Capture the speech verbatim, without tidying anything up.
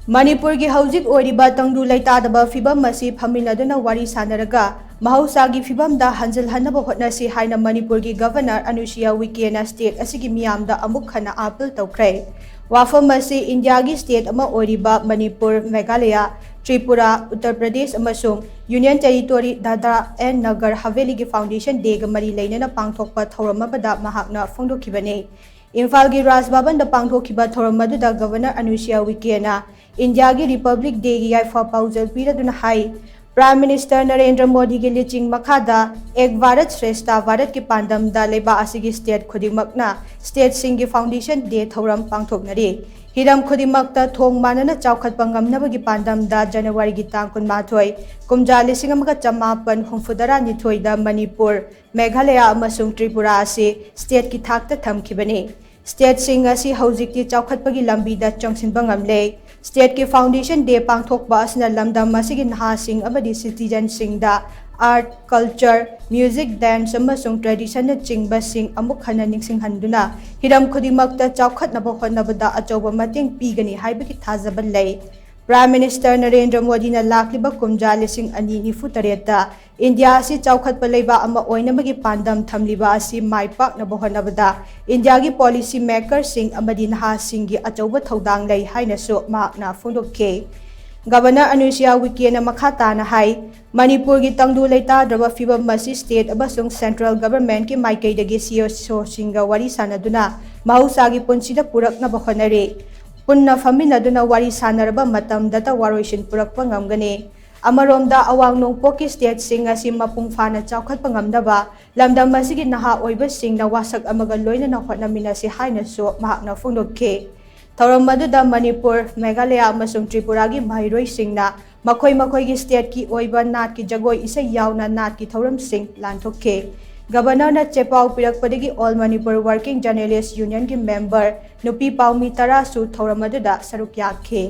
ꯃꯅꯤꯄꯨꯔꯒꯤ ꯍꯧꯖꯤꯛ ꯑꯣꯏꯔꯤꯕ ꯇꯪꯗꯨ ꯂꯩꯇꯥꯗꯕ ꯐꯤꯕꯝ ꯑꯁꯤ ꯐꯝꯃꯤꯟꯅꯗꯨꯅ ꯋꯥꯔꯤ ꯁꯥꯟꯅꯔꯒ ꯃꯍꯧꯁꯥꯒꯤ ꯐꯤꯕꯝꯗ ꯍꯟꯖꯤꯜꯍꯟꯅꯕ ꯍꯣꯠꯅꯁꯤ ꯍꯥꯏꯅ ꯃꯅꯤꯄꯨꯔꯒꯤ ꯒꯚꯔꯅꯔ ꯑꯅꯨꯁꯨꯏꯌꯥ ꯎꯏꯀꯦꯅ ꯁ꯭ꯇꯦꯠ ꯑꯁꯤꯒꯤ ꯃꯤꯌꯥꯝꯗ ꯑꯃꯨꯛ ꯍꯟꯅ ꯑꯥꯄꯤꯜ ꯇꯧꯈ꯭ꯔꯦ꯫ ꯋꯥꯐꯝ ꯑꯁꯤ ꯏꯟꯗꯤꯌꯥꯒꯤ ꯁ꯭ꯇꯦꯠ ꯑꯃ ꯑꯣꯏꯔꯤꯕ ꯃꯅꯤꯄꯨꯔ, ꯃꯦꯘꯥꯂꯌꯥ, ꯇ꯭ꯔꯤꯄꯨꯔꯥ, ꯎꯠꯇꯔ ꯄ꯭ꯔꯗꯦꯁ ꯑꯃꯁꯨꯡ union territory Dadra and Nagar ꯍꯥꯚꯦꯂꯤꯒꯤ ꯐꯥꯎꯟꯗꯦꯁꯟ ꯗꯦꯒ ꯃꯔꯤ ꯂꯩꯅꯅ ꯄꯥꯡꯊꯣꯛꯄ ꯊꯧꯔꯝ ꯑꯃꯗ ꯃꯍꯥꯛꯅ ꯐꯣꯡꯗꯣꯛꯈꯤꯕꯅꯤ꯫ ꯏꯝꯐꯥꯜꯒꯤ ꯔꯥꯖ ꯚꯕꯟꯗ ꯄꯥꯡꯊꯣꯛꯈꯤꯕ ꯊꯧꯔꯝ ꯑꯗꯨꯗ ꯒꯚꯔꯅꯔ ꯑꯅꯨꯁꯨꯏꯌꯥ ꯎꯏꯀꯦꯅ ꯏꯟꯗꯤꯌꯥꯒꯤ ꯔꯤꯄꯕ꯭ꯂꯤꯛ ꯗꯦꯒꯤ ꯌꯥꯏꯐ ꯄꯥꯎꯖꯦꯜ ꯄꯤꯔꯗꯨꯅ ꯍꯥꯏ, ꯄ꯭ꯔꯥꯏꯝ ꯃꯤꯅꯤꯁꯇꯔ ꯅꯔꯦꯟꯗ꯭ꯔ ꯃꯣꯗꯤꯒꯤ ꯂꯨꯆꯤꯡ ꯃꯈꯥꯗ ꯑꯦꯛ ꯚꯥꯔꯠ ꯁ꯭ꯔꯦꯁꯊ ꯚꯥꯔꯠꯀꯤ ꯄꯥꯟꯗꯝꯗ ꯂꯩꯕꯥꯛ ꯑꯁꯤꯒꯤ ꯁ꯭ꯇꯦꯠ ꯈꯨꯗꯤꯡꯃꯛꯅ ꯁ꯭ꯇꯦꯠꯁꯤꯡꯒꯤ ꯐꯥꯎꯟꯗꯦꯁꯟ ꯗꯦ ꯊꯧꯔꯝ ꯄꯥꯡꯊꯣꯛꯅꯔꯤ꯫ ꯍꯤꯔꯝ ꯈꯨꯗꯤꯡꯃꯛꯇ ꯊꯣꯡ ꯃꯥꯟꯅꯅ ꯆꯥꯎꯈꯠꯄ ꯉꯝꯅꯕꯒꯤ ꯄꯥꯟꯗꯝꯗ ꯖꯅꯋꯥꯔꯤꯒꯤ ꯇꯥꯡ ꯀꯨꯟꯃꯥꯊꯣꯏ, ꯀꯨꯝꯖꯥ ꯂꯤꯁꯤꯡ ꯑꯃꯒ ꯆꯃꯥꯄꯟ ꯍꯨꯝꯐꯨꯇꯔꯥꯅꯤꯊꯣꯏꯗ ꯃꯅꯤꯄꯨꯔ, ꯃꯦꯘꯥꯂꯌꯥ ꯑꯃꯁꯨꯡ ꯇ꯭ꯔꯤꯄꯨꯔꯥ ꯑꯁꯤ ꯁ꯭ꯇꯦꯠꯀꯤ ꯊꯥꯛꯇ ꯊꯝꯈꯤꯕꯅꯤ꯫ ꯁ꯭ꯇꯦꯠꯁꯤꯡ ꯑꯁꯤ ꯍꯧꯖꯤꯛꯇꯤ ꯆꯥꯎꯈꯠꯄꯒꯤ ꯂꯝꯕꯤꯗ ꯆꯪꯁꯤꯟꯕ ꯉꯝꯂꯦ꯫ ꯁ꯭ꯇꯦꯠꯀꯤ ꯐꯥꯎꯟꯗꯦꯁꯟ ꯗꯦ ꯄꯥꯡꯊꯣꯛꯄ ꯑꯁꯤꯅ ꯂꯝꯗꯝ ꯑꯁꯤꯒꯤ ꯅꯍꯥꯁꯤꯡ ꯑꯃꯗꯤ ꯁꯤꯇꯤꯖꯟꯁꯤꯡꯗ ꯑꯥꯔꯠ, ꯀꯜꯆꯔ, ꯃ꯭ꯌꯨꯖꯤꯛ, ꯗꯦꯟꯁ ꯑꯃꯁꯨꯡ ꯇ꯭ꯔꯦꯗꯤꯁꯟꯅꯆꯤꯡꯕꯁꯤꯡ ꯑꯃꯨꯛ ꯍꯟꯅ ꯅꯤꯡꯁꯤꯡꯍꯟꯗꯨꯅ ꯍꯤꯔꯝ ꯈꯨꯗꯤꯡꯃꯛꯇ ꯆꯥꯎꯈꯠꯅꯕ ꯍꯣꯠꯅꯕꯗ ꯑꯆꯧꯕ ꯃꯇꯦꯡ ꯄꯤꯒꯅꯤ ꯍꯥꯏꯕꯒꯤ ꯊꯥꯖꯕ ꯂꯩ꯫ ꯄ꯭ꯔꯥꯏꯝ ꯃꯤꯅꯤꯁꯇꯔ ꯅꯔꯦꯟꯗ꯭ꯔ ꯃꯣꯗꯤꯅ ꯂꯥꯛꯂꯤꯕ ꯀꯨꯝꯖꯥ ꯂꯤꯁꯤꯡ ꯑꯅꯤ ꯅꯤꯐꯨ ꯇꯔꯦꯠꯇ ꯏꯟꯗꯤꯌꯥ ꯑꯁꯤ ꯆꯥꯎꯈꯠꯄ ꯂꯩꯕꯥꯛ ꯑꯃ ꯑꯣꯏꯅꯕꯒꯤ ꯄꯥꯟꯗꯝ ꯊꯝꯂꯤꯕ ꯑꯁꯤ ꯃꯥꯏ ꯄꯥꯛꯅꯕ ꯍꯣꯠꯅꯕꯗ ꯏꯟꯗꯤꯌꯥꯒꯤ ꯄꯣꯂꯤꯁꯤ ꯃꯦꯀꯔꯁꯤꯡ ꯑꯃꯗꯤ ꯅꯍꯥꯁꯤꯡꯒꯤ ꯑꯆꯧꯕ ꯊꯧꯗꯥꯡ ꯂꯩ ꯍꯥꯏꯅꯁꯨ ꯃꯍꯥꯛꯅ ꯐꯣꯡꯗꯣꯛꯈꯤ꯫ ꯒꯚꯔꯅꯔ ꯑꯅꯨꯁꯨꯏꯌꯥ ꯎꯏꯀꯦꯅ ꯃꯈꯥ ꯇꯥꯅ ꯍꯥꯏ, ꯃꯅꯤꯄꯨꯔꯒꯤ ꯇꯪꯗꯨ ꯂꯩꯇꯥꯗ꯭ꯔꯕ ꯐꯤꯕꯝ ꯑꯁꯤ ꯁ꯭ꯇꯦꯠ ꯑꯃꯁꯨꯡ ꯁꯦꯟꯇ꯭ꯔꯦꯜ ꯒꯚꯔꯟꯃꯦꯟꯠꯀꯤ ꯃꯥꯏꯀꯩꯗꯒꯤ ꯁꯤ ꯏ ꯑꯣꯁꯤꯡꯒ ꯋꯥꯔꯤ ꯁꯥꯟꯅꯗꯨꯅ ꯃꯍꯧꯁꯥꯒꯤ ꯄꯨꯟꯁꯤꯗ ꯄꯨꯔꯛꯅꯕ ꯍꯣꯠꯅꯔꯤ꯫ ꯄꯨꯟꯅ ꯐꯝꯃꯤꯟꯅꯗꯨꯅ ꯋꯥꯔꯤ ꯁꯥꯟꯅꯔꯕ ꯃꯇꯝꯗꯇ ꯋꯥꯔꯣꯏꯁꯤꯟ ꯄꯨꯔꯛꯄ ꯉꯝꯒꯅꯤ꯫ ꯑꯃꯔꯣꯝꯗ, ꯑꯋꯥꯡ ꯅꯣꯡꯄꯣꯛꯀꯤ ꯁ꯭ꯇꯦꯠꯁꯤꯡ ꯑꯁꯤ ꯃꯄꯨꯡ ꯐꯥꯅ ꯆꯥꯎꯈꯠꯄ ꯉꯝꯅꯕ ꯂꯝꯗꯝ ꯑꯁꯤꯒꯤ ꯅꯍꯥ ꯑꯣꯏꯕꯁꯤꯡꯅ ꯋꯥꯁꯛ ꯑꯃꯒ ꯂꯣꯏꯅꯅ ꯍꯣꯠꯅꯃꯤꯟꯅꯁꯤ ꯍꯥꯏꯅꯁꯨ ꯃꯍꯥꯛꯅ ꯐꯣꯡꯗꯣꯛꯈꯤ꯫ ꯊꯧꯔꯝ ꯑꯗꯨꯗ ꯃꯅꯤꯄꯨꯔ, ꯃꯦꯘꯥꯂꯌꯥ ꯑꯃꯁꯨꯡ ꯇ꯭ꯔꯤꯄꯨꯔꯥꯒꯤ ꯃꯍꯩꯔꯣꯏꯁꯤꯡꯅ ꯃꯈꯣꯏ ꯃꯈꯣꯏꯒꯤ ꯁ꯭ꯇꯦꯠꯀꯤ ꯑꯣꯏꯕ ꯅꯥꯠꯀꯤ ꯖꯒꯣꯏ ꯏꯁꯩ ꯌꯥꯎꯅ ꯅꯥꯠꯀꯤ ꯊꯧꯔꯝꯁꯤꯡ ꯂꯥꯟꯊꯣꯛꯈꯤ꯫ ꯒꯚꯔꯅꯔꯅ ꯆꯦꯄꯥꯎ ꯄꯤꯔꯛꯄꯗꯒꯤ ꯑꯣꯜ ꯃꯅꯤꯄꯨꯔ ꯋꯥꯔꯀꯤꯡ ꯖꯔꯅꯦꯂꯤꯁ ꯌꯨꯅꯤꯌꯟꯒꯤ ꯃꯦꯝꯕꯔ ꯅꯨꯄꯤ ꯄꯥꯎꯃꯤ ꯇꯔꯥꯁꯨ ꯊꯧꯔꯝ ꯑꯗꯨꯗ ꯁꯔꯨꯛ ꯌꯥꯈꯤ꯫